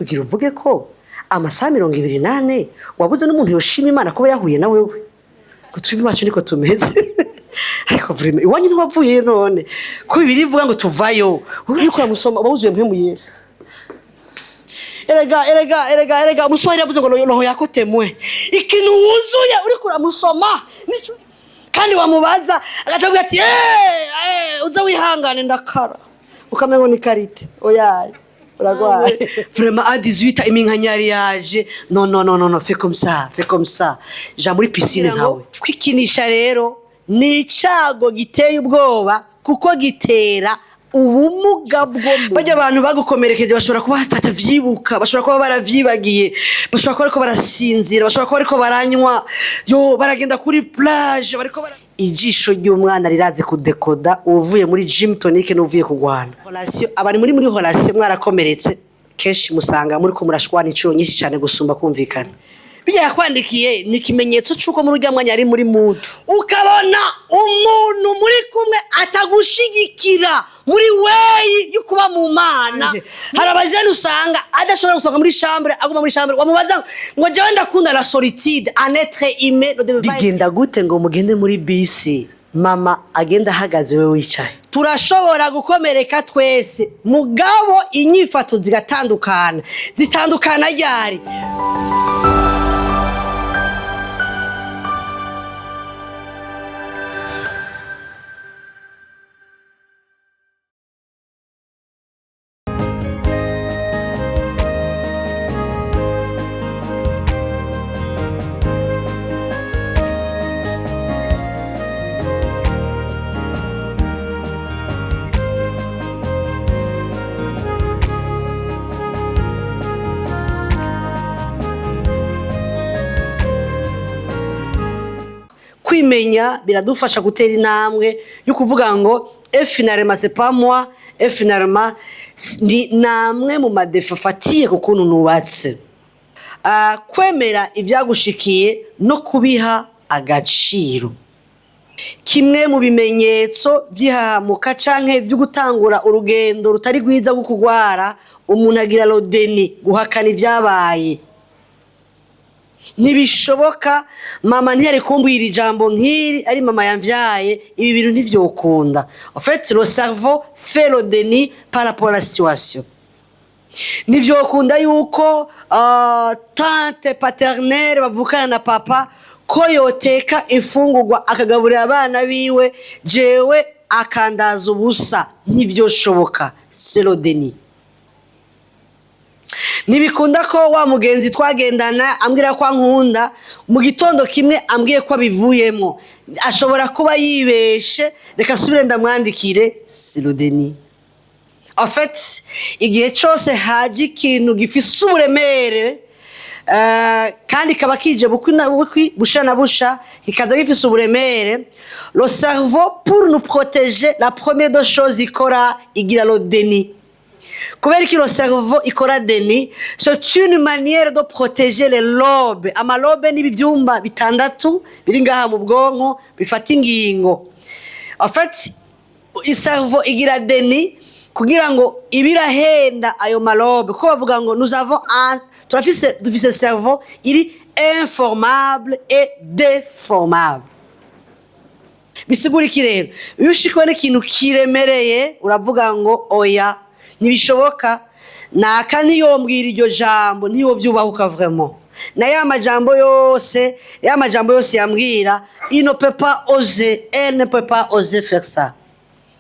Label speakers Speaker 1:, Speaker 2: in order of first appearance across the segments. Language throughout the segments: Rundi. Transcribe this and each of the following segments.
Speaker 1: Ugira uvuge ko amasaha 24 wabuze n'umuntu yoshima Imana kuba yahuye na wewe, ngo twebwe iwacu niko tumeze. Ariko vraiment, iwanyu ntiwavuyeyo? None ko Bibiliya ivuga ngo tuvayo, uriko uramusoma uba wuzuye Mpwemu Yera. Erega, erega, erega, erega, umuswahili yavuze ngo roho yako témoin. Ikintu wuzuye uriko uramusoma kandi wamubaza agaca avuga ati: "Eh, uza wihangane, ndakara." Ukamenya ngo ni karite. Oyaye, uragwaye vraiment. À 18, iminkanyari yaje. Non, non, non, non, non, fais comme ça, fais comme ça, ja muri piscine nkawe. Kwikinisha rero ni icago giteye ubwoba, kuko gitera ubumuga bwo mu bajya. Abantu bagukomerekeje bashobora kuba batavyibuka, bashobora kuba baravyibagiye, bashobora kuba bariko barasinzira, bashobora kuba bariko baranywa, yo baragenda kuri plage bariko bara... Ijisho ry'umwana rirazi kudekoda uvuye muri gym tonic n'uvuye kugwana. Relation, abari muri relation mwarakomeretse, kenshi musanga muri ko murashwana incuro nyinshi cyane gusumba kumvikana. Bijya yakwandikiye ni ikimenyetso c'uko muri urya mwanya ari muri mood. Ukabona umuntu muri kumwe atagushigikira muri way yo kuba mu Mana. Hari abajene usanga adashobora gusohoka muri chambre, aguma muri chambre. Wamubaza ngo: "Jewe ndakunda la solitude." Un être humain ne devait pas. Bigenda gute ngo mugende muri bisi, mama agenda ahagaze, we wicaye? Turashobora gukomereka twese, mugabo inyifato zigatandukana. Zitandukana ryari? Kwimenya biradufasha gutera intambwe yo kuvuga ngo: "Et finalement, c'est pas moi." Et finalement, ni namwe mu ma défauts afatiye ku kuntu nubatse. Kwemera ibyagushikiye no kubiha agaciro. Kimwe mu bimenyetso by'ihahamuka canke byo gutangura urugendo rutari rwiza rwo kugwara, umuntu agira le déni, guhakana ibyabaye. Ntibishoboka, mama ntiyari kumbwira ijambo nk'iri, ari mama yamvyaye, ibi bintu ntivyokunda. En fait, le cerveau fait le déni par rapport à la situation. Ntivyokunda yuko tante paternelle bavukana na papa ko yoteka imfungurwa akagaburira abana biwe, jewe akandaza ubusa. Ntivyoshoboka, c'est le déni. Ntibikunda ko wa mugenzi twagendana ambwira ko ankunda, mu gitondo kimwe ambwiye ko abivuyemo. Ashobora kuba yibeshe, reka asubire ndamwandikire. C'est le déni. En fait, igihe cyose haje ikintu gifise uburemere, kandi kaba kije bukwi na bukwi, busha na busha, kikaza gifise uburemere, le cerveau, pour nous protéger, la première des choses ikora, igira le déni. Kubera iki le cerveau ikora déni? C'est une manière de protéger les lobes. Ama lobes ni ibyumba bitandatu biri ngaha mu bwonko bifata ingingo. En fait, cerveau igira déni kugira ngo ibirahenda ayo ma lobes, kuko bavuga ngo nous avons un, turafise, dufise cerveau iri informable et déformable. Bisigura iki rero? Iyo ushikiwe n'ikintu kiremereye, uravuga ngo: "Oya, ntibishoboka, naka ntiyombwira iryo jambo, ntiyovyubahuka vraiment, na ya majambo yose, ya majambo yose yambwira, il ne peut pas oser, elle ne peut pas oser faire ça."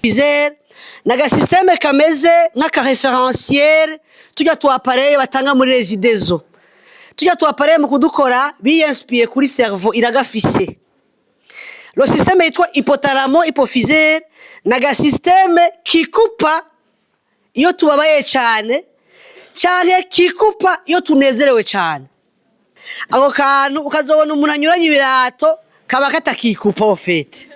Speaker 1: Bizere ni agasystème kameze nk'aka référentiel. Tujya tu appareil batanga muri Regideso, tujya tu appareil, mu kudukora biyinspiye kuri cerveau. Iragafise le système yitwa hypothalamo hypophysaire, ni agasystème kikupa iyo tubabaye cyane cyane, kikupa iyo tunezerewe cyane. Ako kantu ukazobona umuntu anyuranye ibirato, kaba katakikupa. Au fait,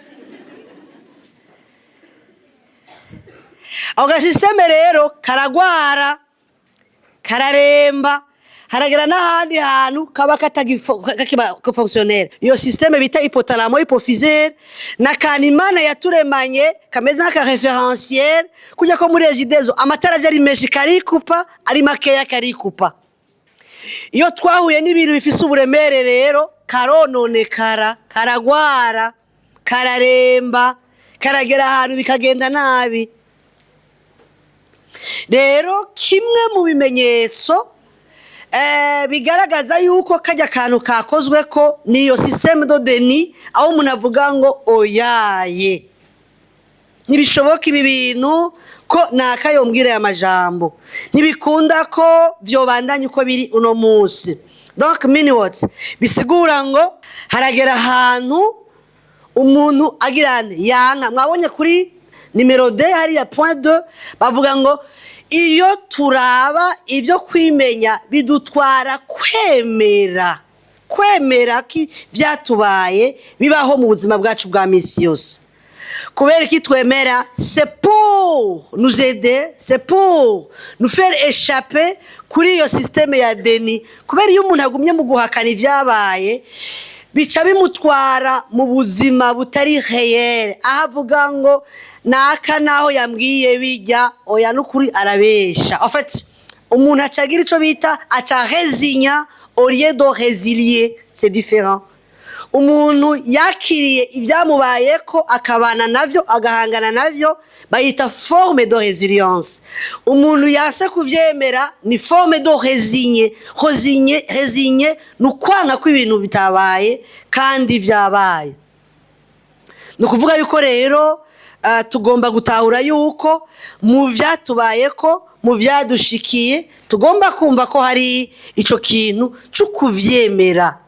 Speaker 1: ako gasystème rero karagwara, kararemba. Haragera n'ahandi hantu kaba kakiba fonctionnel. Iyo système bita hypothalamo hypophysaire n'akantu Imana yaturemanye kameze nk'aka référentiel, kujya ko muri Regideso amatara aje ari menshi karikupa, ari makeya karikupa. Iyo twahuye n'ibintu bifise uburemere rero, karononekara, karagwara, kararemba, karagera ahantu bikagenda nabi. Rero kimwe mu bimenyetso bigaragaza yuko kajya kantu kakozwe ko niyo système de déni, aho umuntu avuga ngo oyaye, ntibishoboka ibi bintu ko nakayombwira aya majambo, ntibikunda ko vyobandanya uko biri uno munsi. Donc mean what? Bisigura ngo haragera ahantu umuntu agira nte? Yanka. Mwabonye kuri numéro deux hariya, point 2, bavuga ngo iyo turaba ibyo kwimenya bidutwara kwemera ko byatubaye, bibaho mu buzima bwacu bwa misi yose. Kubera iki twemera? C'est pour nous aider, c'est pour nous faire échapper kuri iyo système ya déni. Kubera iyo umuntu agumye mu guhakana ibyabaye, bica bimutwara mu buzima butari réel, aho avuga ngo naka naho yambwiye bijya, oya, n'ukuri arabesha. En fait, umuntu aca agira ico bita aca résigna au lieu de résilier, c'est différent. Umuntu yakiriye ibyamubayeko, akabana navyo, agahangana navyo, bayita forme de résilience. Umuntu yase kuvyemera ni forme de résigner. Résigner, résigner ni ukwanga ko ibintu bitabaye kandi vyabaye. Ni ukuvuga yuko rero tugomba gutahura yuko mu vyatubayeko, mu vyadushikiye, tugomba kumva ko hari ico kintu co kuvyemera.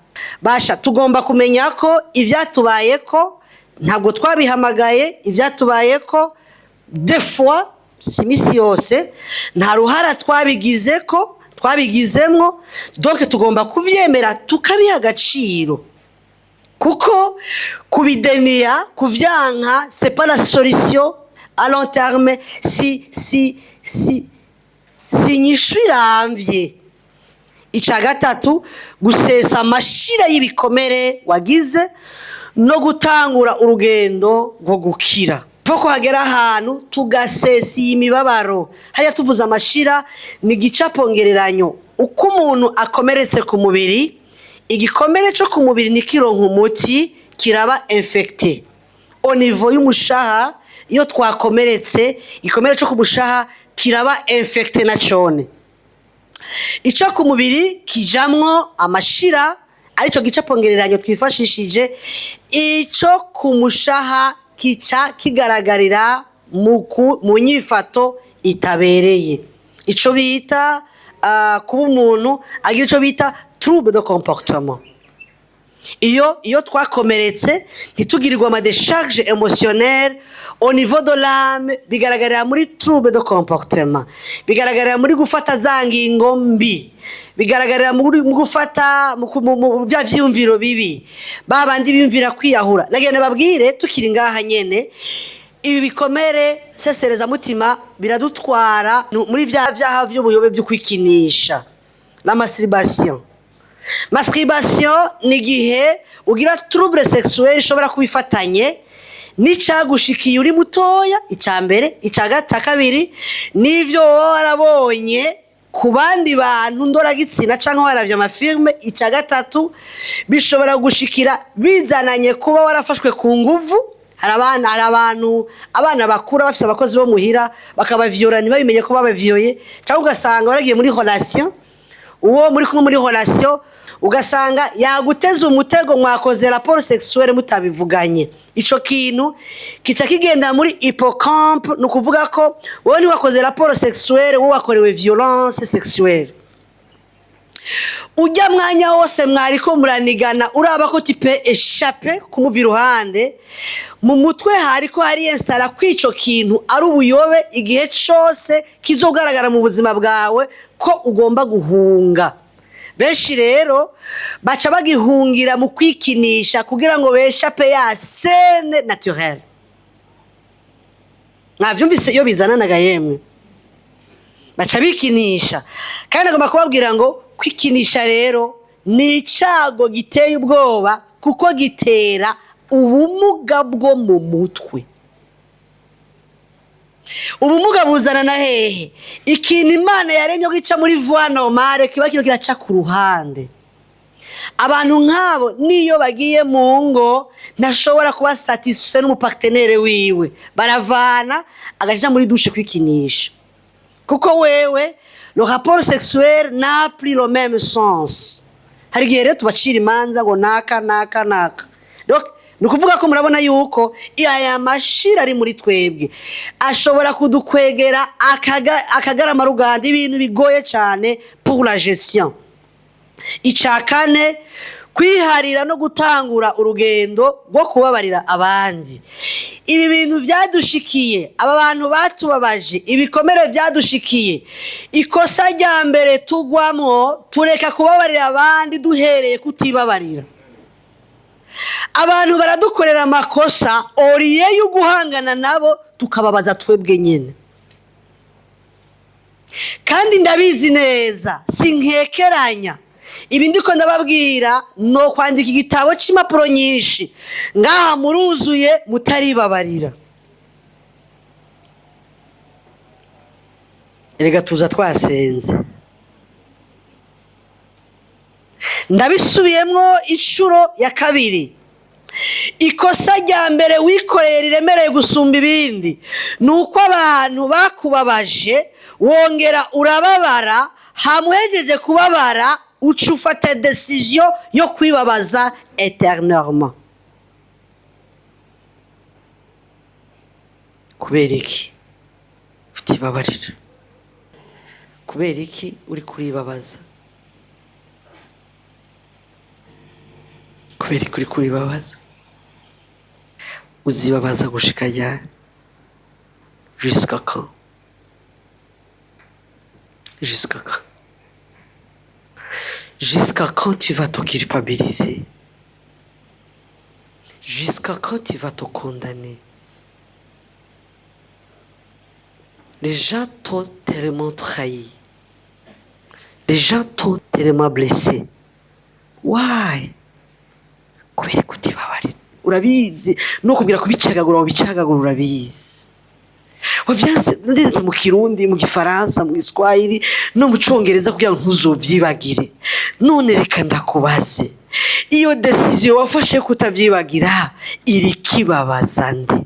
Speaker 1: Basha, tugomba kumenya ko ivyatubayeko ntabwo twabihamagaye. Ivyatubayeko, des fois, si imisi yose, nta ruhara twabigize ko twabigizemwo. Donc tugomba kuvyemera, tukabiha agaciro, kuko kubideniya, kuvyanka, c'est pas la solution à long terme. Si inyishu iramvye. Ica gatatu, gusesa amashira y'ibikomere wagize no gutangura urugendo rwo gukira. Ko hagera ahantu tugasesa iyi mibabaro. Hariya tuvuze amashira, ni igicapo ngereranyo. Uko umuntu akomeretse ku mubiri, igikomere cyo ku mubiri ntikironka umuti, kiraba infecté au niveau y'umushaha. Iyo twakomeretse, igikomere cyo ku mushaha kiraba infecté na cone. Icyo ku mubiri kijamwo amashira, aricyo gicapo ngereranyo twifashishije. Icyo ku mushaha kica kigaragarira mu nyifato itabereye, icyo bita kuba umuntu agira icyo bita trouble de comportement. Iyo twakomeretse ntitugirirwe ama décharge émotionnelle au niveau de l'âme, bigaragarira muri trouble de comportement, bigaragarira muri gufata za ngingo mbi, bigaragarira mu gufata mu bya vyiyumviro bibi, ba bandi biyumvira kwiyahura. Nagenda babwire tukiri ngaha nyene, ibi bikomere seserezamutima biradutwara muri vya vyaha vy'ubuyobe byo kwikinisha, la masturbation. Masturbation ni igihe ugira trouble sexuelle ishobora kuba ifatanye n'icagushikiye uri mutoya, icya mbere. Icya kabiri, n'ivyo wowe warabonye ku bandi bantu ndoragitsina cyangwa waravye ama films. Icya gatatu, bishobora gushikira bizananye kuba warafashwe ku nguvu. Hari abana, hari abantu, abana bakura bafise abakozi bo muhira, bakabavyora ntibabimenye ko babavyoye, cyangwa ugasanga waragiye muri relation, uwo muri kumwe muri relation ugasanga yaguteze umutego, mwakoze rapport sexuelle mutabivuganye. Ico kintu kica kigenda muri hippocampe. Ni ukuvuga ko wowe ntiwakoze rapport sexuelle, wowe wakorewe violence sexuelle. Ujya mwanya wose mwariko muranigana, uraba ko tu peux échapper kumuva iruhande, mu mutwe hariko hari installa kw'ico kintu ari ubuyobe. Igihe cose kizogaragara mu buzima bwawe ko ugomba guhunga. Benshi rero baca bagihungira mu kwikinisha kugira ngo b'échappe ya scène naturelle. Mwavyumvise iyo bizananaga yemwe, baca bikinisha. Kandi agomba kubabwira ngo Kwikinisha rero ni icago giteye ubwoba, kuko gitera ubumuga bwo mu mutwe. Ubumuga buzana na hehe? Ikintu Imana yaremye gica muri voie normale kiba kiro kiraca ku ruhande. Abantu nk'abo niyo bagiye mu ngo, ntashobora kuba satisfait n'umu partenaire wiwe, baravana, agaja muri douche kwikinisha, kuko wewe le rapport sexuel n'a plus le même sens. Hari igihe rero tubacira imanza ngo naka naka naka. Donc ni ukuvuga ko murabona yuko aya mashira ari muri twebwe ashobora kudukwegera akagarama ruganda, ibintu bigoye cyane pour la gestion. Icya kane, kwiharira no gutangura urugendo rwo kubabarira abandi. Ibi bintu byadushikiye, aba bantu batubabaje, ibikomere byadushikiye, ikosa rya mbere tugwamwo, tureka kubabarira abandi duhereye kutibabarira. Abantu baradukorera amakosa, au lieu yo guhangana nabo tukababaza twebwe nyine. Kandi ndabizi neza, sinkekeranya, ibi ndiko ndababwira no kwandika igitabo cy'impapuro nyinshi. Ngaha muruzuye mutaribabarira. Erega tuza twasenze. Ndabisubiyemwo inshuro ya kabiri: ikosa rya mbere wikoreye riremereye gusumba ibindi ni uko abantu bakubabaje, wongera urababara. Hamuhejeje kubabara, uca ufata décision yo kwibabaza éternellement. Kubera iki utibabarira? Kubera iki uri kuribabaza? Kubera iki uri kuribabaza? Uzibabaza gushika ryari? Jusqu'à quand? Jusqu'à quand? Jusqu'à quand tu vas te culpabiliser? Jusqu'à quand tu vas te condamner? Les gens t'ont tellement trahi, les gens t'ont tellement blessé. Why? Kubera kutibabarira. Urabizi, no kubwira kubicagagura, ubicagagura, urabizi. Wavyanse ndetse mu Kirundi, mu Gifaransa, mu Giswahili no mu Congereza kugira ngo ntuzovyibagire. None reka ndakubaze, iyo décision wafashe yo kutavyibagira irikibabaza nde?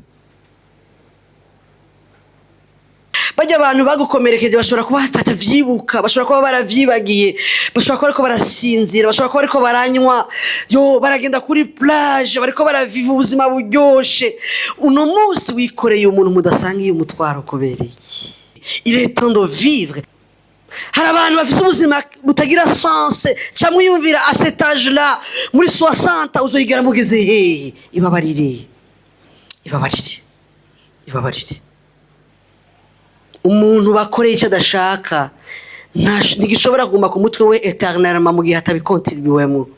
Speaker 1: Bajya abantu bagukomerekeje bashobora kuba batavyibuka, bashobora kuba baravyibagiye, bashobora kuba bariko barasinzira, bashobora kuba bariko baranywa, yo baragenda kuri plage, bariko baraviva ubuzima buryoshe. Uno munsi wikoreye umuntu mudasangiye umutwaro, kubera iki? Il est temps de vivre. Hari abantu bafite ubuzima butagira sens. Ca mwiyumvira à cet âge là muri 60 uzoyigera mugeze hehe? Ibabarire, ibabarire, ibabarire. Umuntu bakoreye icyo adashaka ntigishobora kuguma ku mutwe we éternellement mu gihe atabikontribuwemo.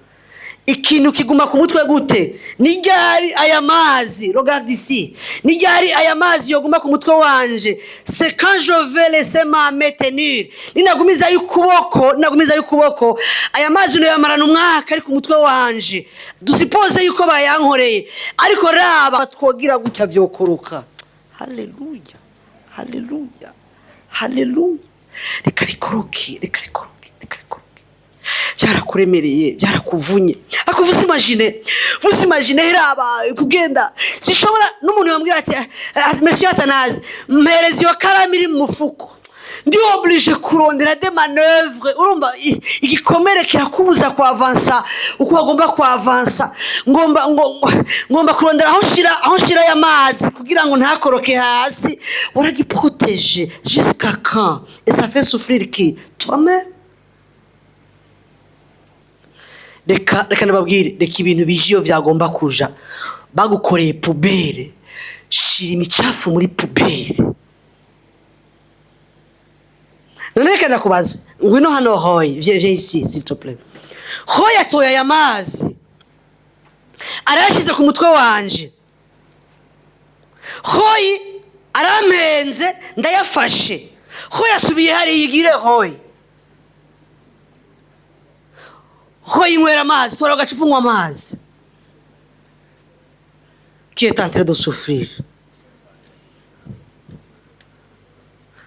Speaker 1: Ikintu kiguma ku mutwe gute? Ni ryari aya mazi, regarde ici, ni ryari aya mazi yoguma ku mutwe wanje? C'est quand je vais laisser ma main tenir. Ninagumizayo ukuboko, ninagumizayo ukuboko, aya mazi noyamarana umwaka ari ku mutwe wanje. Du suppose yuko bayankoreye, ariko raba twogira gutya vyokoroka. Haleluya, haleluya, haleluya! Reka bikoroke, reka bikoroke, reka bikoroke. Byarakuremereye, byarakuvunye. Ariko vous imaginez, vous imaginez, raba kugenda, sinshobora. N'umuntu yambwira ati: "Monsieur Athanase, mpereza iyo karamu iri mu mufuko," ndi obligé kurondera des manœuvres. Urumva igikomere kirakubuza kwavansa uko wagomba kwavansa. Ngomba kurondera aho nshira aya mazi kugira ngo ntakoroke hasi. Waragiproteje jusqu'à quand? Et ça fait souffrir qui? Toi-même. Reka nababwire, reka ibintu bije iyo vyagomba kuja. Bagukoreye poubelle, shira imicafu muri poubelle. None reka ndakubaza, ngwino hano Hoy, viens, viens ici s'il te plaît. Hoy atoye aya mazi, arayashize ku mutwe wanje. Hoy arampenze, ndayafashe. Hoy asubiye hariya, igire Hoy. Yinywera amazi, tora agacupa unywa amazi. Qui est en train de souffrir?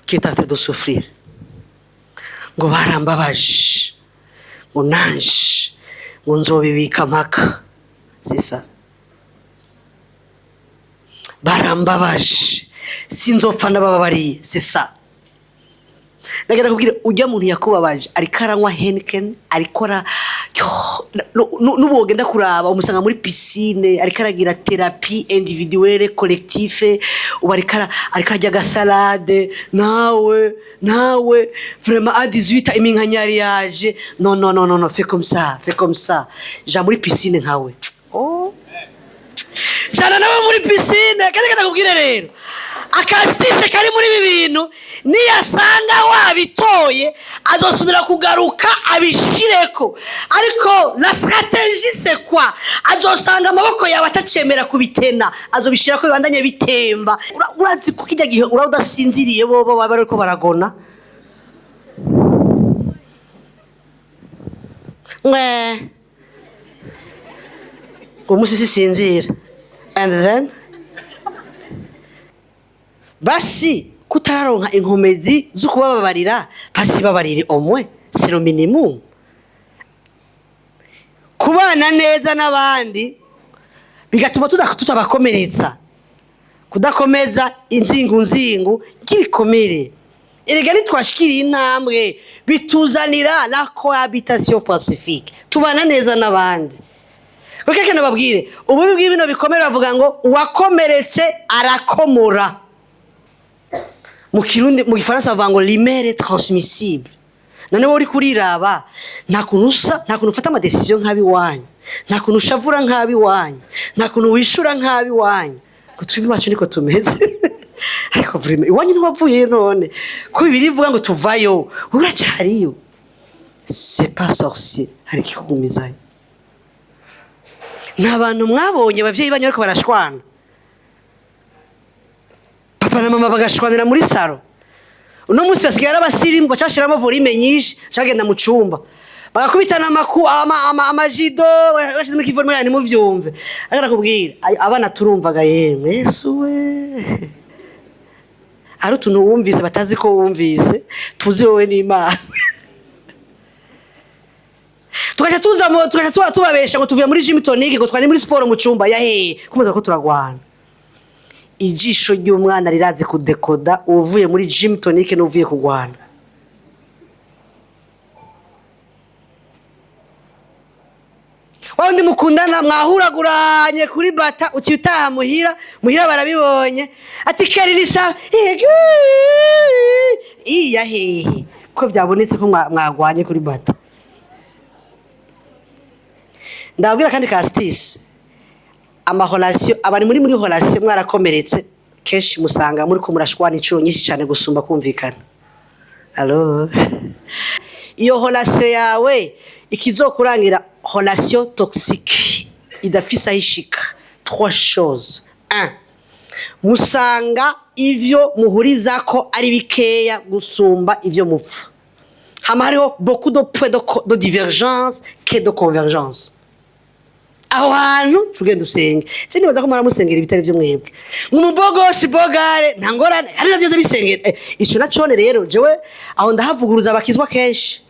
Speaker 1: Qui est en train de souffrir? Ngo barambabaje, ngo nanje ngo nzobibika mpaka sisa. Barambabaje, sinzopfa ndabababariye sisa. Ndagenda kubwira ujya muntu yakubabaje, ariko aranywa Heineken, ariko ara n'ubu wogenda kuraba umusanga muri piscine, ariko aragira thérapie individuelle, collective. Ubu ariko arya agasalade. Nawe vraiment, à 18 iminkanyari yaje. Non, non, non, non, non, fais comme ça, fais comme ça, ja muri piscine nkawe. Oh, jana nawe muri piscine. Kandi ndakubwire rero, akasise kari muri ibi bintu, niyasanga wabitoye azosubira kugaruka abishireko. Ariko la stratégie, c'est quoi? Azosanga amaboko yawe atacemera kubitena, azobishirako bibandanye bitemba. Urazi ko kijya gihe ura udasinziriye, bo baba bariko baragona mwe ngo umunsi sisinzira. And then basi kutararonka inkomezi zo kubababarira, basi babarire omwe, c'est le minimum. Kubana neza n'abandi bigatuma tutabakomeretsa, kudakomeza inzingu nzingu ry'ibikomere. Erega nitwashikiriye intambwe bituzanira la cohabitation pacifique, tubana neza n'abandi. Reka nababwire ububi bw'ibino bikomere. Bavuga ngo uwakomeretse arakomora mu Kirundi, mu Gifaransa bavuga ngo l'humeur est transmissible. None wowe uri kuriraba, nta kuntu usa, nta kuntu ufata amadécisions nk'ab'iwanyu, nta kuntu ushavura nk'ab'iwanyu, nta kuntu wishura nk'ab'iwanyu, ngo twebwe iwacu niko tumeze. Ariko vraiment, iwanyu ntiwavuyeyo? None ko Bibiliya ivuga ngo tuvayo, uracariyo? C'est pas sorcier, hari ikikugumizayo. Nta bantu mwabonye abavyeyi banyu bariko barashwana, papa na mama bagashwanira muri salon? Uno munsi basigaye ari abasirimu, baca bashiramo volume nyinshi, bacagenda mu cumba bagakubitana amajido, bashizemo ikivolume yani ntimuvyumve. Ariko nakubwira, abana turumvaga. Yemwe, Yesu we, hari utuntu wumvise batazi ko wumvise, tuzi wowe n'Imana. Tugaca tuza tugaca tubabesha ngo tuvuye muri gym tonic, ngo twari muri siporo mu cumba yahehe, kumva ko turagwana. Ijisho ry'umwana rirazi kudekoda uvuye muri gym tonic n'uvuye kugwana. Wa wundi mukundana mwahuraguranye kuri bata, uciye utaha muhira, muhira barabibonye, ati karirisa iya hehe, ko byabonetse ko mwagwanye kuri bata. Ndababwira kandi ka astuce: amarelations, abari muri relation mwarakomeretse, kenshi musanga muri ko murashwana inshuro nyinshi cyane gusumba kumvikana. Alors iyo relation yawe ikizokurangira relation toxique idafise aho ishika, trois choses: un, musanga ivyo muhurizako ari bikeya gusumba ivyo mupfa. Hama hariho beaucoup de points de divergence que de convergence. Aho hantu tugenda usenge, je nibaza ko muramusengera ibitari byo mwebwe nk'umubogosi bogare, nta ngorane, ari navyo bisengera. Ico nacone rero, jewe aho ndahavuguruza abakizwa kenshi: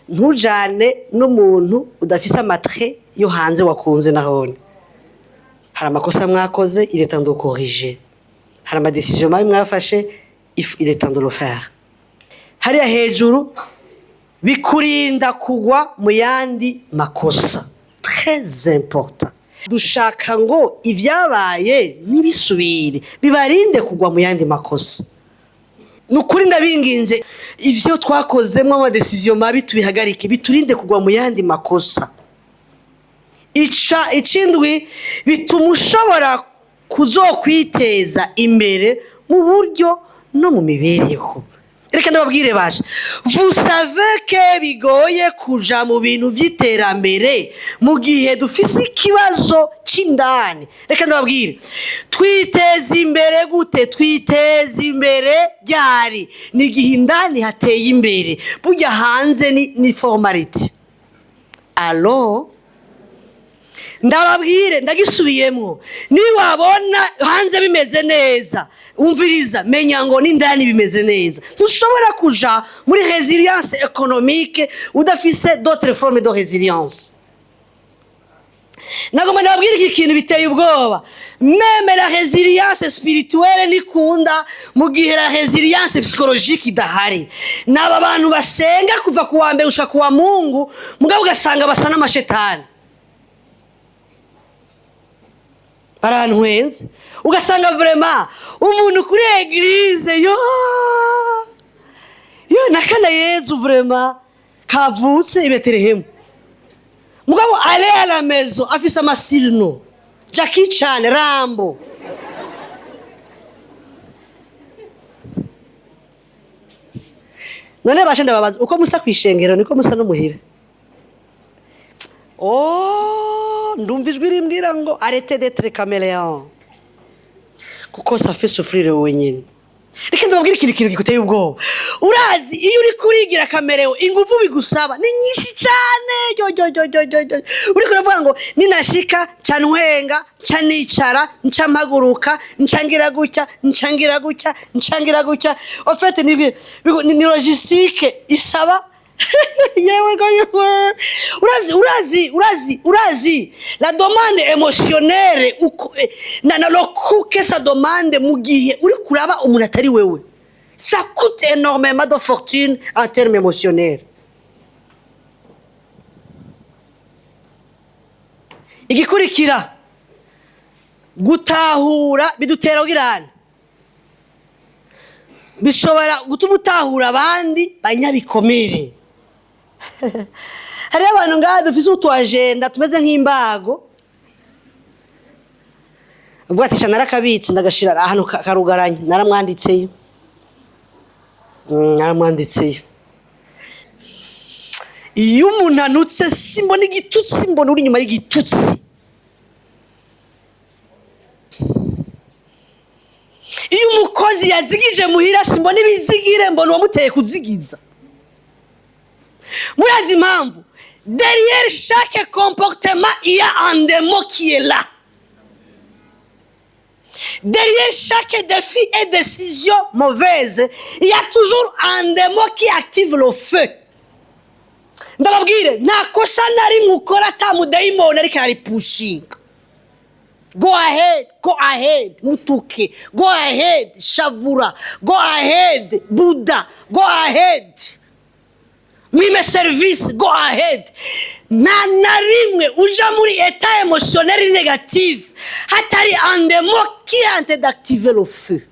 Speaker 1: ntujane n'umuntu udafise amatraits yo hanze wakunze. Nahone hari amakosa mwakoze, il est temps de corriger. Hari amadécisions mabi mwafashe, il est temps de le faire. Hariya hejuru bikurinda kugwa mu yandi makosa, très important. Dushaka ngo ibyabaye ntibisubire, bibarinde kugwa mu yandi makosa. Ni ukuri ndabinginze, ibyo twakozemo amadécisions mabi tubihagarike, biturinde kugwa mu yandi makosa. Ica ikindwi, bituma ushobora kuzokwiteza imbere mu buryo no mu mibereho. Reka ndababwire basha, vous savez que bigoye kuja mu bintu vy'iterambere mu gihe dufise ikibazo c'indani. Reka ndababwire, twiteza imbere gute? Twiteza imbere ryari? Ni igihe indani hateye imbere. Burya hanze ni formalité. Allô, ndababwire, ndagisubiyemwo: niwabona hanze bimeze neza, umviriza, menya ngo n'indani bimeze neza. Ntushobora kuja muri résilience économique udafise d'autres formes de résilience. Nagomba ndababwire iki kintu biteye ubwoba: même la résilience spirituelle nikunda mu gihe la résilience psychologique idahari. Naba bantu basenga kuva ku wa mbere gushika ku wa Mungu, mugabo ugasanga basa n'amashetani, barantwenze. Ugasanga vraiment umuntu kuri église, yo yo, nakana Yezu vraiment kavutse i Betelehemu, mugabo ale à la maison afise amasirino, Jackie Chan, Rambo. None bashe ndababaza, uko musa kwishengero niko musa no muhira? Oh, ndumva ijwi rimbwira ngo arrête d'être caméléon, kuko ça fait souffrir wowe nyine. Reka ndababwire ikintu, kintu gikuteye ubwoba. Urazi iyo uri kurigira caméléon, ingufu bigusaba ni nyinshi cyane. Yo yo yo yo yo yo, uriko uravuga ngo ninashika nca ntwenga, nca nicara, nca mpaguruka, nca ngira gutya, nca ngira gutya, nca ngira gutya. En fait ni logistique isaba. Yewe go yewe, urazi, urazi, urazi, urazi la demande émotionnelle uko na le coût que ça demande mu gihe uri kuraba umuntu atari wewe. Ça coûte énormément de fortune en termes émotionnels. Igikurikira, gutahura bidutera kugirana, bishobora gutuma utahura abandi banyabikomere. Hariho abantu ngaha dufise utu agenda tumeze nk'imbago, uvuga ati: "Sha, narakabitse, ndagashira ahantu karugaranye, naramwanditseyo." Naramwanditseyo. Iyo umuntu anutse, simbona igitutsi, mbona uri inyuma y'igitutsi. Iyo umukozi yazigije muhira, simbona ibizigire, mbona uwamuteye kuzigiza. Murazi impamvu? Derrière chaque comportement, il y a un démon qui est là. Derrière chaque défi et décision mauvaise, il y a toujours un démon qui active le feu. Ndababwire, nta kosa na rimwe ukora ata mudayimoni ariko araripushinga. Go ahead, go ahead, mutuke, go ahead, shavura, go ahead, buda, go ahead, mwime service, go ahead. Nta na rimwe uja muri état émotionnel négative hatari un démon qui est en train d'activer le feu.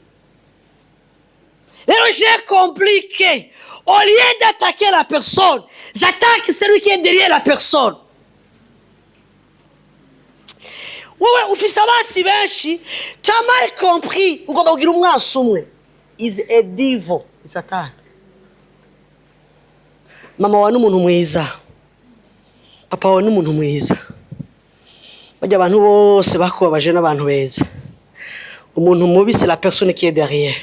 Speaker 1: Rero j'ai compliqué: au lieu d'attaquer la personne, j'attaque celui qui est derrière la personne. Wowe ufise abansi benshi, tu as mal compris. Ugomba kugira umwansi umwe, is a devil, ni Satani. Mama wawe n'umuntu mwiza, papa wawe n'umuntu mwiza, bajya abantu bose bakubabaje n'abantu beza. Umuntu mubi, c'est la personne qui est derrière.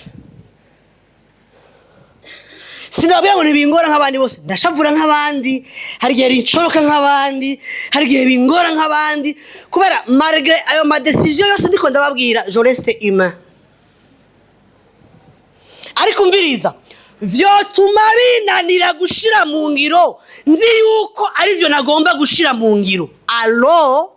Speaker 1: Sinababwira ngo ntibingora nk'abandi bose. Ndashavura nk'abandi, hari igihe rincoroka nk'abandi, hari igihe bingora nk'abandi, kubera malgré ayo ma décisions yose ndiko ndababwira, je reste humain. Ariko umviriza, vyotuma binanira gushira mu ngiro nzi yuko arivyo nagomba gushira mu ngiro. Allô,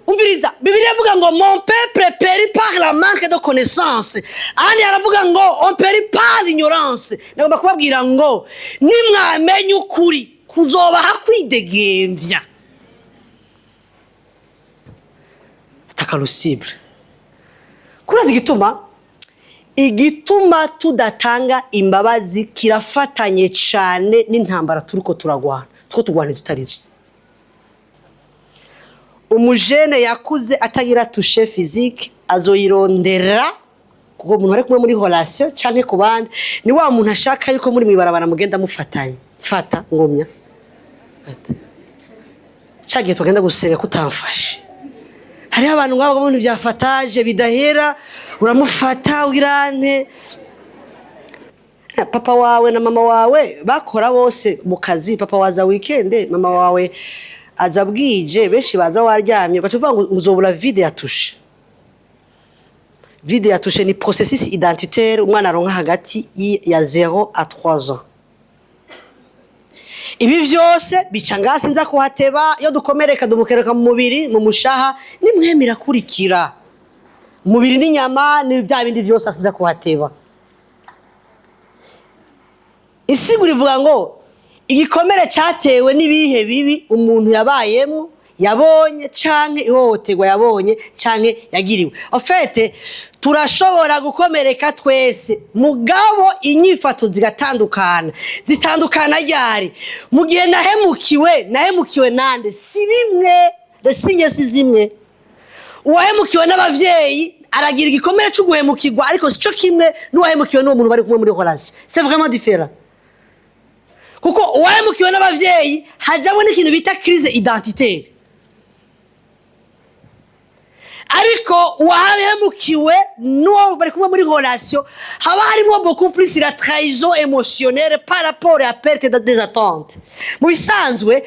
Speaker 1: umviriza, Bibiliya ivuga ngo: "Mon peuple périt par la manque de connaissance." Ahandi haravuga ngo: "On périt par l'ignorance." Nagomba kubabwira ngo nimwamenya ukuri, kuzobaha kwidegemvya. Atakarusible kurazi igituma tudatanga imbabazi kirafatanye cyane n'intambara turiko turagwana, tuko turwana izitarizo. Umujene yakuze atagira toucher physique azoyirondera, kuko umuntu ari kumwe muri relation canke ku bandi ni wa muntu ashaka yuko muri mwibarabara mugenda mufatanye. Fata ngumya. Fata. Ca gihe tugenda gusenga kutamfashe, hariho abantu ngabo mu bintu byafataje bidahera, uramufata wirante. Papa wawe na mama wawe bakora bose mu kazi. Papa waza weekend, mama wawe aza bwije, benshi baza waryamye, ugaca uvuga ngo uzobura vide ya toucher. Vide ya toucher ni processus identitaire umwana aronka hagati ya 0 à 3 ans. Ibi vyose bica ngasi nza kuhateba. Iyo dukomereka, dumukereka mu mubiri, mu mushaha, nimwe irakurikira umubiri n'inyama, ni bya bindi vyose asinza kuhateba. Isigura ivuga ngo igikomere cyatewe n'ibihe bibi umuntu yabayemo, yabonye, canke ihohoterwa yabonye canke yagiriwe. En fait, turashobora gukomereka twese, mugabo inyifato zigatandukana. Zitandukana ryari? Mu gihe nahemukiwe, nahemukiwe nande? Si bimwe, resinye si zimwe. Uwahemukiwe n'abavyeyi aragira igikomere cyo guhemukirwa, ariko sico kimwe n'uwahemukiwe n'uwo muntu bari kumwe muri relation. C'est vraiment différent, kuko uwahemukiwe n'abavyeyi hajamwo n'ikintu bita crise identitaire, ariko uwahemukiwe n'uwo bari kumwe muri relation haba harimo beaucoup plus la trahison émotionnelle par rapport à perte des attentes. Mu bisanzwe,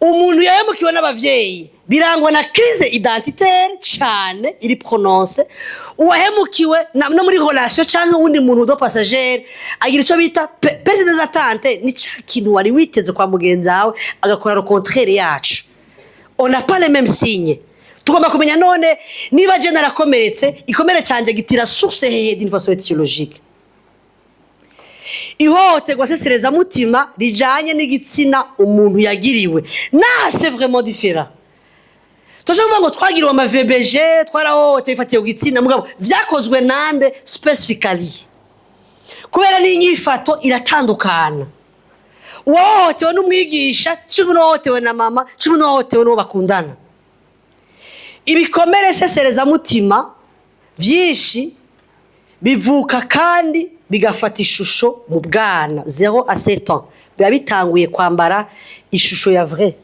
Speaker 1: umuntu yahemukiwe n'abavyeyi birangwa na crise identitaire cyane iri prononcée. Uwahemukiwe no muri relation cyangwa uwundi muntu de passager agira icyo bita perte des attentes. Ni cya kintu wari witeze kwa mugenzi wawe, agakora le contraire yacu. On n'a pas les mêmes signes. Tugomba kumenya none niba je narakomeretse, ikomere cyanjye gitira source hehe d'une façon étiologique. Ihohoterwa seserezamutima rijanye n'igitsina umuntu yagiriwe naha, c'est vraiment différent. Turashobora kuvuga ngo twagiriwe ama VBG, twarahohotewe bifatiye ku gitsina, mugabo vyakozwe nande specifically? Kubera n'inyifato iratandukana. Uwahohotewe n'umwigisha cumi n'uwahohotewe na mama cumi n'uwahohotewe n'uwo bakundana. Ibikomere seserezamutima byinshi bivuka kandi bigafata ishusho mu bwana. 0 à 7 ans biba bitanguye kwambara ishusho ya vrai.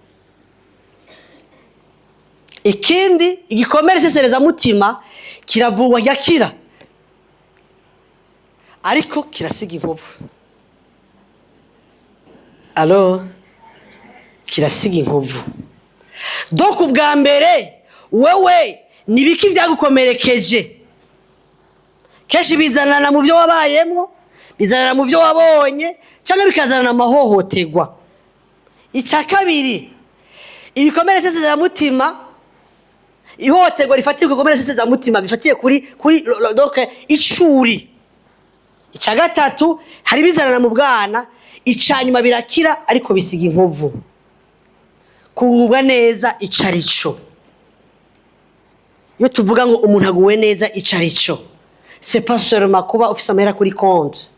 Speaker 1: Ikindi, igikomere seserezamutima kiravurwa gakira, ariko kirasiga inkovu. Alors kirasiga inkovu. Donc ubwa mbere, wewe ni biki byagukomerekeje? Kenshi bizanana mu byo wabayemo, bizanana mu byo wabonye, cyangwa bikazanana amahohoterwa. Icya kabiri, ibikomere seserezamutima, ihohoterwa rifatiye ku bikomere seserezamutima bifatiye kuri donc icuri. Icya gatatu, hari bizanana mu bwana. Icya nyuma, birakira ariko bisiga inkovu. Kugubwa neza ico arico, iyo tuvuga ngo umuntu aguwe neza, ico arico, c'est pas seulement kuba ufise amahera kuri compte,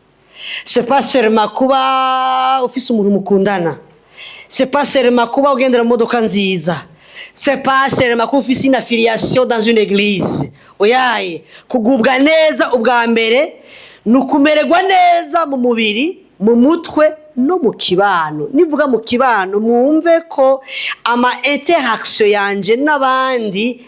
Speaker 1: c'est pas seulement kuba ufise umuntu mukundana, c'est pas seulement kuba ugendera mu modoka nziza, c'est pas seulement kuba ufise une affiliation dans une église. Oyaye, kugubwa neza ubwa mbere ni ukumererwa neza mu mubiri, mu mutwe no mu kibano. Nivuga mu kibano, mwumve ko ama interaction yanje n'abandi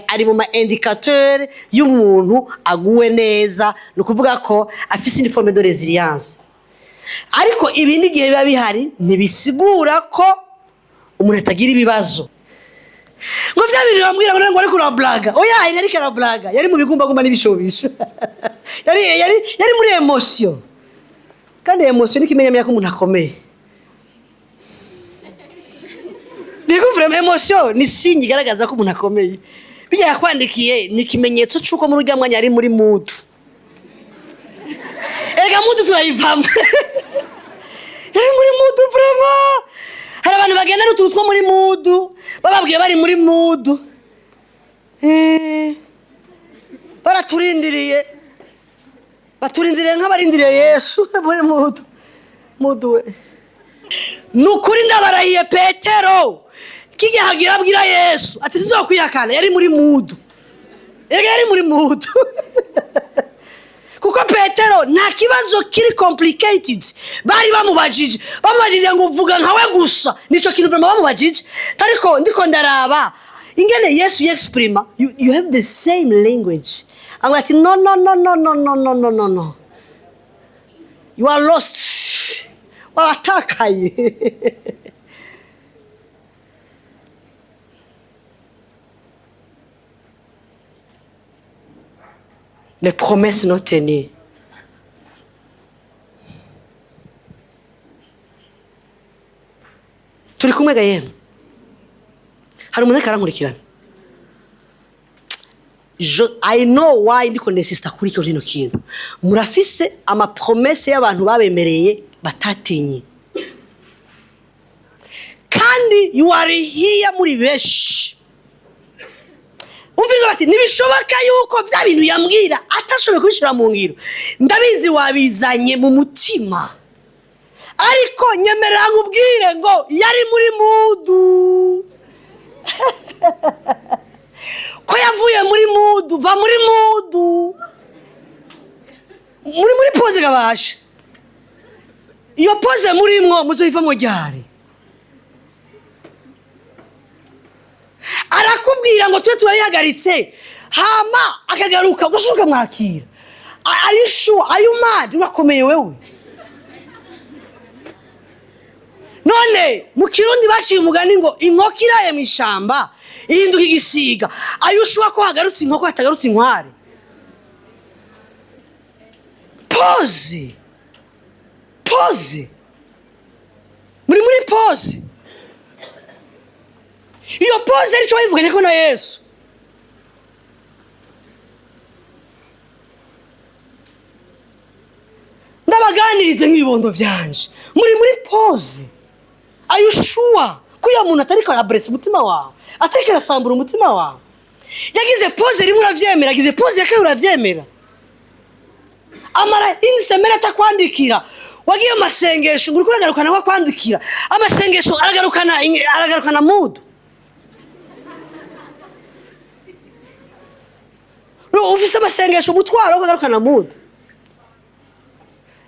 Speaker 1: ari mu ma indicateur y'umuntu aguwe neza. Ni ukuvuga ko afise une forme de résilience. Ariko ibi n'igihe biba bihari ntibisigura ko umuntu atagira ibibazo. Ngo vya bintu bambwira ngo ariko urablaga. Oya, yari ariko arablaga, yari mu bigumbagumba n'ibishobisho, yari muri émotion. Kandi émotion ni ikimenyamenya ko umuntu akomeye. Ndiko vraiment, émotion ni signe igaragaza ko umuntu akomeye. Bijya yakwandikiye ni ikimenyetso c'uko muri urya mwanya yari muri mood. Erega mood turayivamo. Yari muri mood vraiment. Hari abantu bagenda n'utuntu two muri mood, bababwiye bari muri mood. Baraturindiriye, baturindiriye nk'abarindiriye Yesu muri mood. Mood we, ni ukuri ndabarahiye, Petero kijya hagira abwira Yesu ati sinzokwihakana, yari muri mood. Erega yari muri mood, kuko Petero nta kibazo kiri complicated bari bamubajije. Bamubajije ngo uvuga nkawe gusa, nico kintu vraiment bamubajije. Ariko ndiko ndaraba ingene Yesu yexprima, you have the same language. Avuga ati: "No, no, no, no, no, no, no, no, no, no." You are lost, wabatakaye. Les promesses non tenues. Turi kumwe ga yemwe? Hari umuntu ariko arankurikirana? I know why ndiko nsista kuri icyo kino kintu. Murafise ama promesses y'abantu babemereye batatinye, kandi you are here muri benshi. Umviriza, bati ntibishoboka yuko bya bintu yambwira atashoboye kubishyira mu ngiro. Ndabizi wabizanye mu mutima, ariko nyemerera nkubwire ngo yari muri mood. Ko yavuye muri mood, va muri mood. Muri pause gabasha. Iyo pause murimwo muzoyivamo ryari? Arakubwira ngo tube turayihagaritse, hama akagaruka gusa ukamwakira. Are you sure? Are you mad? Urakomeye wewe. None mu Kirundi baciye umugani ngo inkoko iraye mu ishamba ihinduka igisiga. Are you sure ko hagarutse inkoko, hatagarutse inkware? Pause, pause, muri pause. Iyo pause aricyo wayivuganye ko na Yesu. Ndabaganirize nk'ibibondo vyanje, muri pause. Are you sure ko uyo muntu atariko arabresa umutima wawe, atariko arasambura umutima wawe? Yagize pause rimwe uravyemera, yagize pause ya kabiri uravyemera, amara indi semaine atakwandikira. Wagiye mu masengesho ngo uriko uragarukana ko akwandikira amasengesho, aragarukana mood. Ufise amasengesho umutwaro wo kugarukana mood.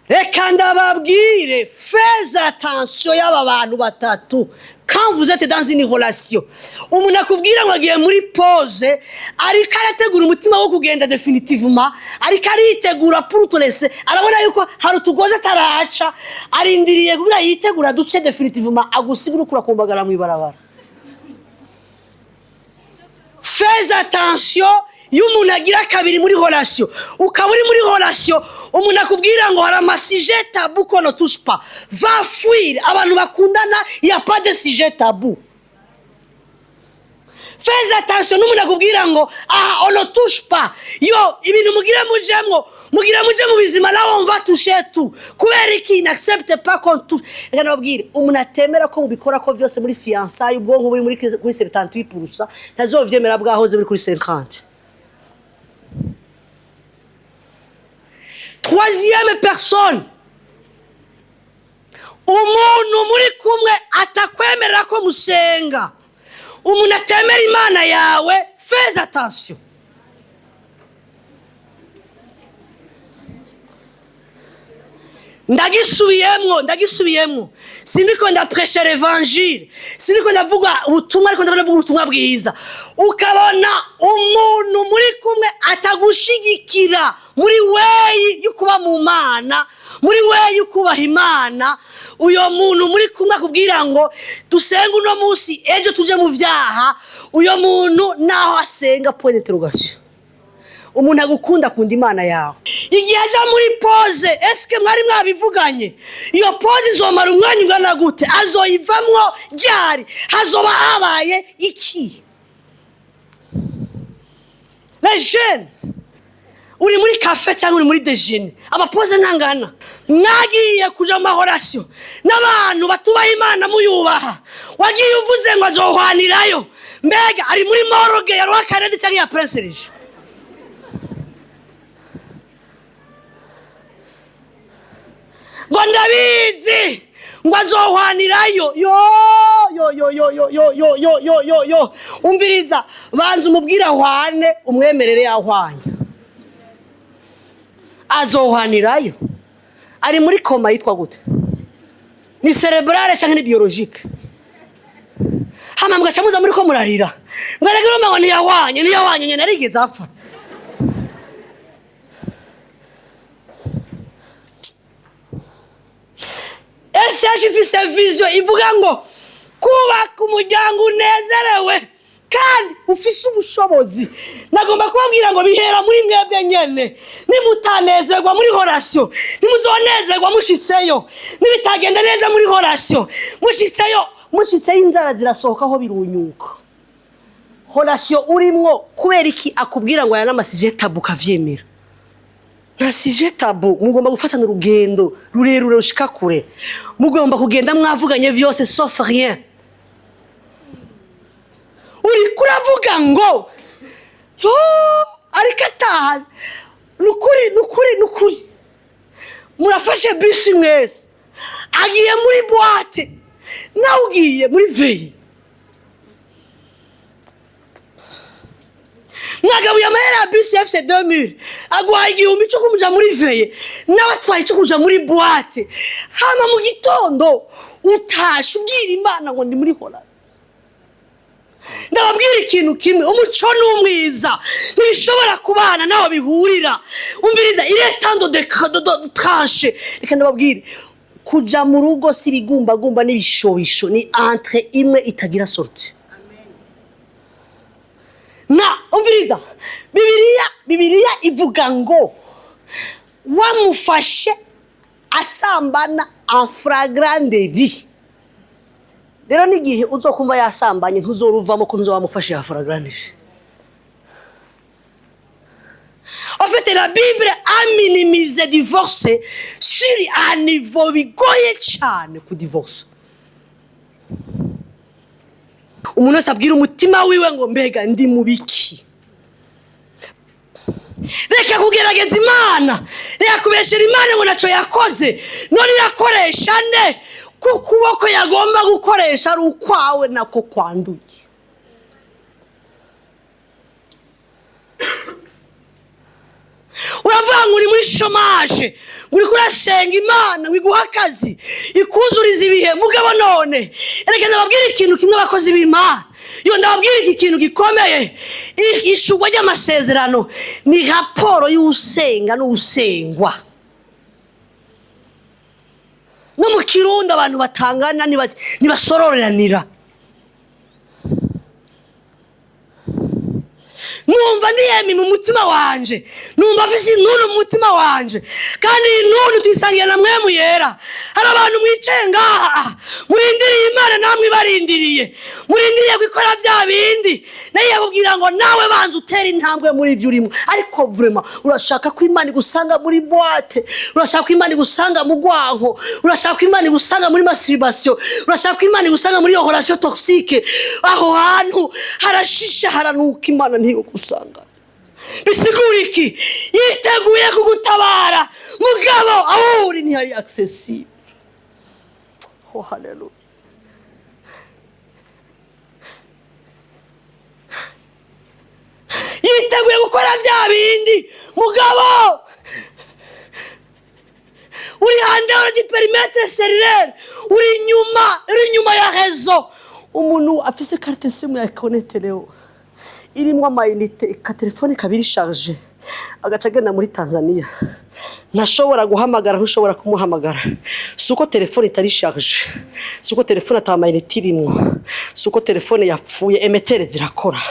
Speaker 1: Reka ndababwire, faites attention y'aba bantu batatu quand vous êtes dans une relation. Umuntu akubwira ngo agiye muri pause, ariko arategura umutima wo kugenda définitivement, ariko aritegura pour te laisser. Arabona yuko hari utugozi ataraca, arindiriye kugira yitegura duce définitivement, agusiga uriko urakumbagara mw'ibarabara. Faites attention iyo umuntu agira kabiri muri relation. Ukaba uri muri relation, umuntu akubwira ngo hari ama sujets tabous qu'on ne touche pas, va fuir. Abantu bakundana, y a pas de sujet tabou. Fais attention n'umuntu akubwira ngo aha on ne touche pas. Yo ibintu mugire mujemwo, mugire muje mu bizima, là on va toucher tout. Kubera iki? N'accepte pas qu'on touche. Reka nababwire, umuntu atemera ko mubikora ko byose muri fiançailles, ubwonko buri muri kuri 78%, ntazovyemera bwahoze buri kuri 50. Troisième personne, umuntu muri kumwe atakwemerera ko musenga, umuntu atemera Imana yawe, fais attention. Ndagisubiyemwo, ndagisubiyemwo. Siniko ndapresha l'évangile, siniko ndavuga ubutumwa, ariko ndavuga ubutumwa bwiza. Ukabona umuntu muri kumwe atagushigikira muri way yo kuba mu Mana, muri way yo kubaha Imana, uyo muntu muri kumwe akubwira ngo dusenge uno munsi, ejo tuje mu vyaha, uyo muntu naho asenga, point d'interrogation. Umuntu agukunda akunda Imana yawe. Igihe aja muri pause, eske mwari mwabivuganye? Iyo pause izomara umwanya ungana gute? Azoyivamwo ryari? Hazoba habaye iki? Les jeunes, uri muri café cyangwa uri muri déjeuner, ama pauses ntangana. Mwagiye kuja mu ma relations n'abantu batubaha Imana muyubaha. Wagiye uvuze ngo azohwanirayo. Mbega ari muri morgue ya Rwakarede cyangwa ya Prince Régent? Ngo ndabizi ngo azohwanirayo. Yo yo yo yo yo yo yo yo yo yo yo, umviriza, banza umubwire ahwane, umwemerere ahwanye. Azohwanirayo ari muri coma yitwa gute? Ni cérébrale cyangwa ni biologique? Hama mugaca muza muri ko murarira mwaragira ngo ntiyahwanye, ntiyahwanye nyine arigeze apfa. SH ifise vision ivuga ngo kubaka umuryango unezerewe kandi ufise ubushobozi. Nagomba kubabwira ngo bihera muri mwebwe nyene. Nimutanezerwa muri relation, nimuzonezerwa mushitseyo. Nibitagenda neza muri relation, mushitseyo, mushitseyo inzara zirasohoka aho birunyuka. Relation urimwo, kubera iki akubwira ngo aya n'ama sujets tabous ukavyemera? Nta sujet tabou. Mugomba gufatana urugendo rurerure rushika kure. Mugomba kugenda mwavuganye vyose sauf rien. Uriko uravuga ngo yo ariko ataha. Nukuri, nukuri, nukuri, murafashe bisi mwese, agiye muri boîte, nawe ugiye muri veillée. Mwagabuye amahera ya bisi ya fc 2000, aguhaye 1000 cyo kumuja muri veillée, nawe atwaye icyo kuja muri boîte. Hama mu gitondo utashe ubwira Imana ngo ndi muri hora. Ndababwira ikintu kimwe: umuco n'umwiza ntibishobora kubana naho bihurira. Umviriza, iretando de tranche. Reka ndababwire, kuja mu rugo si ibigumbagumba n'ibishobisho, ni entrée imwe itagira sortie. Na umviriza, Bibiliya ivuga ngo wamufashe asambana en flagrant délit. Rero n'igihe uzokumva yasambanye, ntuzoruvamo ko ntuzoba wamufashe en flagrant délit. En fait, la Bible a minimisé divorce sur un niveau bigoye cyane ku divorce. Umuntu wese abwira umutima wiwe ngo mbega ndi mu biki? Reka kugerageza Imana, reka kubeshera Imana ngo ntacyo yakoze. None irakoresha nde ko ukuboko yagomba gukoresha ari ukwawe nako kwanduye? Uravuga ngo uri muri chômage, ngo uriko urasenga Imana ngo iguhe akazi, ikuzuriza ibihe. Mugabo none reka ndababwira ikintu kimwe, abakozi b'Imana. Yo, ndababwira iki kintu gikomeye: ishugwa ry'amasezerano ni raporo y'usenga n'usengwa. No mu Kirundi abantu batangana ntibasororeranira. Numva ndiyemi mu mutima wanje, numva mfise intuntu mu mutima wanje, kandi iyi ntuntu tuyisangiye na Mwemu Yera. Hari abantu mwicaye ngaha murindiriye Imana, namwe ibarindiriye, murindiriye gukora bya bindi. Nayo yakubwira ngo nawe banza utere intambwe muri ibyo urimo. Ariko vraiment urashaka ko Imana igusanga muri boîte, urashaka ko Imana igusanga mu rwanko, urashaka ko Imana igusanga muri masturbation, urashaka ko Imana igusanga muri iyo relation toxique. Aho hantu harashisha, haranuka, Imana ntiyogusanga. Bisigura iki? Yiteguye kugutabara, mugabo aho uri ntihari accessible. Oh, haleluya! Yiteguye gukora bya bindi, mugabo uri hanze du périmètre cellulaire, uri inyuma, uri inyuma ya réseau. Umuntu afise carte SIM ya Econet rero irimo ama unités, ka telefone kabiri charge, agaca agenda muri Tanzania, ntashobora guhamagara, ntushobora kumuhamagara. Si uko telefone itari charge, si uko telefone ata ma unités irimwo, si uko telefone yapfuye. Émetteurs zirakora,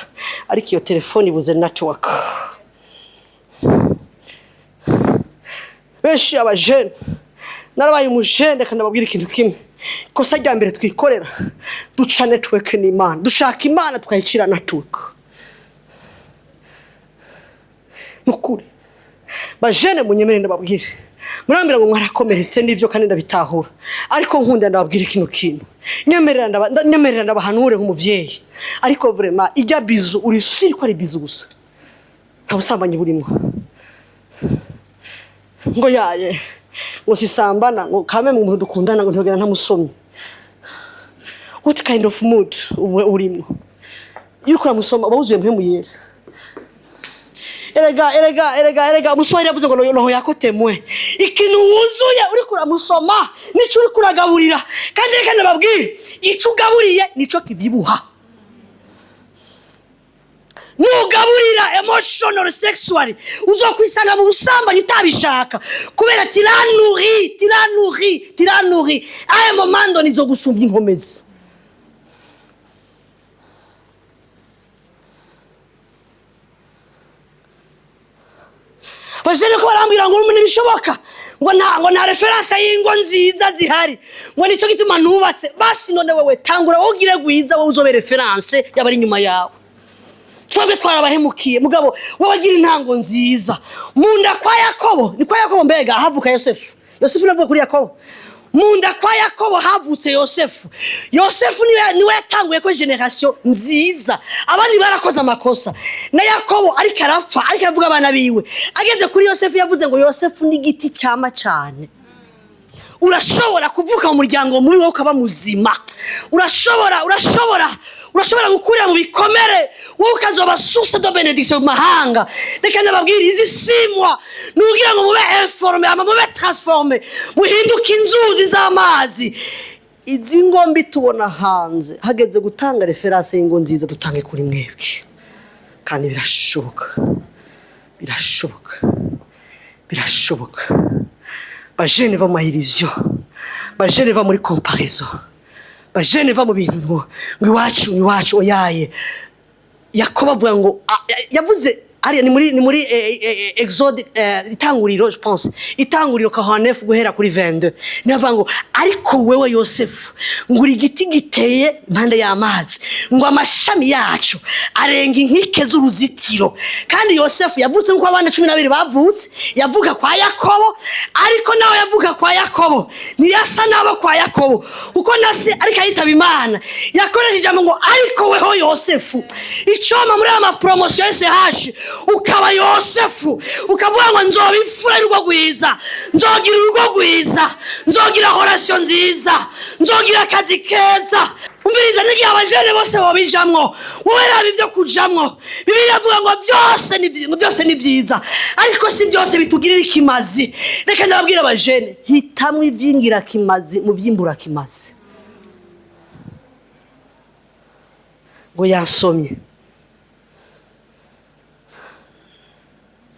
Speaker 1: ariko iyo telefone ibuze network. Benshi abajene, narabaye umujene, reka ndababwira ikintu kimwe: ikosa rya mbere twikorera, duca network n'Imana. Dushaka Imana tukayicira network. Nukuri bajene, munyemere ndababwire, murambwira ngo mwarakomeretse, n'ibyo kandi ndabitahura, ariko nkunda ndababwira ikintu kintu. Nyemerera ndabahanure nk'umuvyeyi. Ariko vraiment ijya bisou, uri sûr ko ari bisou gusa, nta busambanyi burimo? Ngo yaye, ngo sisambana, ngo kame mu muntu dukundana, ngo ntibagera ntamusomye. What kind of mood uba urimo iyo uriko uramusoma? Uba wuzuye Mpwemu Yera. Erega, erega, erega, erega, umuswahili yavuze ngo roho yako témoin. Ikintu wuzuye uriko uramusoma nico uriko uragaburira. Kandi reka ndababwire, ico ugaburiye nico kivyibuha. Nugaburira emotional sexually, uzokwisanga mu busambanyi utabishaka, kubera tiranuri, tiranuri, tiranuri. Aya momando nizogusumbya inkomezi. Bajene ko barambwira ngo ntibishoboka, ngo nta référence y'ingo nziza zihari, ngo nicyo gituma nubatse. Basi none wewe tangura wowe ugire gwiza, wowe uzobe référence y'abari inyuma yawe. Twebwe twarabahemukiye, mugabo wowe agira intango nziza. Mu nda kwa Yakobo, ni kwa Yakobo mbega havuka Yosefu. Yosefu navuga kuri Yakobo. Mu nda kwa Yakobo havutse Yosefu. Yosefu niwe yatanguye ko génération nziza. Abandi barakoze amakosa. Na Yakobo ariko arapfa, ariko aravuga abana biwe, ageze kuri Yosefu yavuze ngo Yosefu ni igiti cyama cyane. Urashobora kuvuka mu muryango mubi, wowe ukaba muzima. Urashobora gukurira mu bikomere, wowe ukazoba source de bénédiction mu mahanga. Reka ndababwira, izi simwa nugira ngo mube informé, hama mube transformé, muhinduke inzuzi z'amazi. Izi ngombi tubona hanze, hageze gutanga référence y'ingo nziza, dutange kuri mwebwe. Kandi birashoboka, birashoboka, birashoboka. Bajene, va mu ma illusions. Bajene, va muri comparaison. Bajene, va mu bintu ngo iwacu, iwacu. Oyaye, Yakobo avuga ngo yavuze ariya ni muri Exode, Itanguriro, je pense Itanguriro 49 guhera kuri 22, niyo avuga ngo ariko wewe Yosefu, ngo uri igiti giteye impande y'amazi, ngo amashami yacu arenga inkike z'uruzitiro. Kandi Yosefu yavutse nk'uko abana 12 bavutse, yavuka kwa Yakobo, ariko nawe yavuka kwa Yakobo ntiyasa n'abo kwa Yakobo, kuko na se ariko ayitaba Imana yakoresheje ijambo ngo ariko weho Yosefu. Icoma muri aya ma promotions SH, ukaba Yosefu, ukavuga ngo nzoba imfura y'urugo rwiza, nzogira urugo rwiza, nzogira relation nziza, nzogira akazi keza. Umviriza, n'igihe abajene bose bobijamwo, wowe raba ibyo kujamwo. Bibiliya avuga ngo byose ni ngo byose ni byiza, ariko si byose bitugirira ikimazi. Reka ndababwira abajene, hitamwo iby'ingirakimazi mu by'imburakimazi. Ngo yasomye,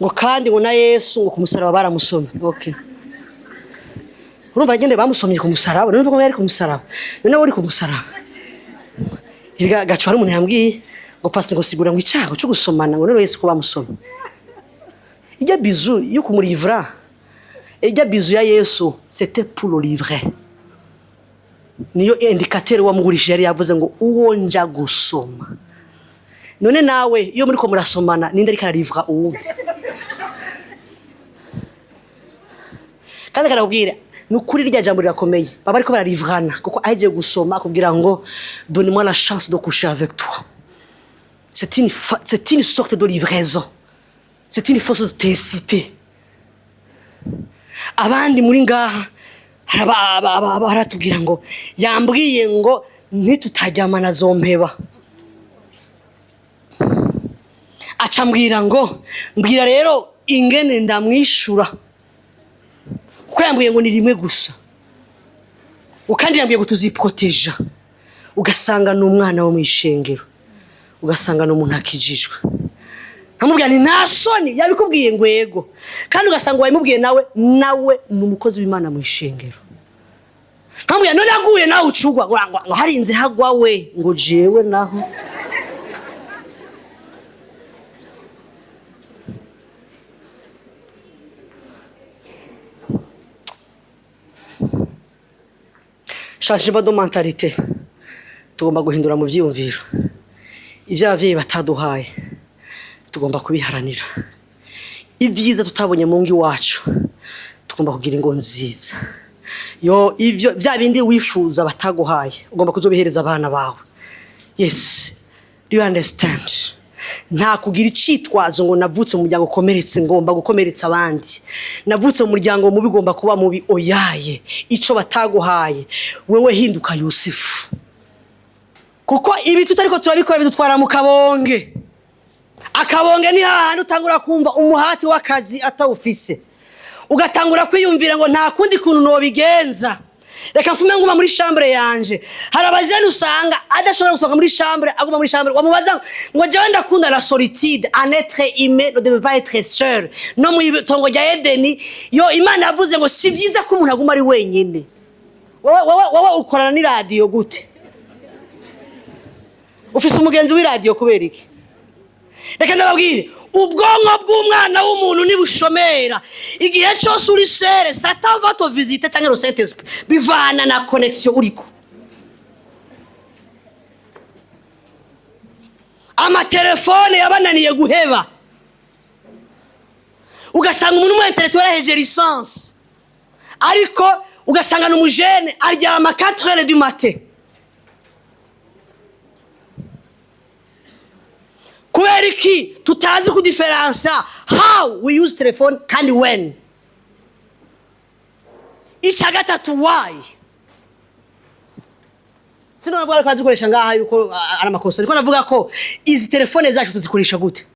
Speaker 1: ngo kandi ngo na Yesu ngo ku musaraba baramusomye. Okay, urumva agende bamusomye ku musaraba. None ko yari ku musaraba, none uri ku musaraba. Erega gacu, hari umuntu yambwiye ngo pastor, ngo sigura ngo icyago cyo gusomana, ngo none Yesu ko bamusomye, ijya bisou yo kumurivra, ijya bisou ya Yesu, c'était pour le livrer. Niyo indicateur wamugurishije yari yavuze ngo uwo nja gusoma. None nawe iyo muri ko murasomana, ninde ariko ararivra uwundi? Kandi karakubwira, ni ukuri rya jambo rirakomeye. Baba ariko bararivrana, kuko ahejeje gusoma akubwira ngo donne-moi la chance de coucher avec toi. C'est une sorte de livraison, c'est une force de t'inciter. Abandi muri ngaha hari baratubwira ngo yambwiye ngo ntitutaryamana zompeba, aca mbwira ngo mbwira rero ingene ndamwishura, kuko yambwiye ngo ni rimwe gusa, kandi yambwiye ngo tuziproteja. Ugasanga ni umwana wo mu ishengero, ugasanga ni umuntu akijijwe. Nkamubwira ni nta soni, yabikubwiye ngo yego. Kandi ugasanga wabimubwiye nawe ni umukozi w'Imana mu ishengero. Nkamubwira none aguye nawe ucugwa, ngo harinze hagwa we, ngo jewe naho. Changement de mentalité, tugomba guhindura mu byiyumviro. Ibyo ababyeyi bataduhaye tugomba kubiharanira. Ibyiza tutabonye mu ngo iwacu, tugomba kugira ingo nziza. Yo ivyo bya bindi wifuza bataguhaye, ugomba kuzobihereza abana bawe. Yes, do you understand? Nta kugira icitwazo ngo navutse mu muryango ukomeretse, ngomba gukomeretsa abandi, navutse mu muryango mubi, ugomba kuba mubi. Oyaye, ico bataguhaye, wewe hinduka Yusufu, kuko ibi tutariko turabikora bidutwara mu kabonge. Akabonge ni hahandi utangura kumva umuhati w'akazi atawufise, ugatangura kwiyumvira ngo nta kundi kuntu nobigenza. Reka mfume nguma muri chambre yanje. Hari abajene usanga adashobora gusohoka muri chambre, aguma muri chambre. Wamubaza ngo: "Jewe ndakunda la solitude." Un être humain ne devait pas être seul. No mu itongo rya Edeni yo, Imana yavuze ngo si vyiza ko umuntu aguma ari wenyine. Wowe ukorana n'iradiyo gute? Ufise umugenzi w'iradiyo kubera iki? Reka ndababwire, ubwonko bw'umwana w'umuntu ntibushomera. Igihe cyose uri seul, Satan va te visiter cyangwa le Saint Esprit, bivana na connexion uriko. Amatelefone yabananiye guheba, ugasanga umuntu umwe intellectuel yaraheje licence, ariko ugasanga ni umujene aryama 4 heures du matin. Kubera iki? Tutazi kudiferansa how we use telefone kandi when. Icya gatatu, why. Sinavuga ko azikoresha ngaha yuko ari amakosa, ariko navuga ko izi telefone zacu tuzikoresha gute?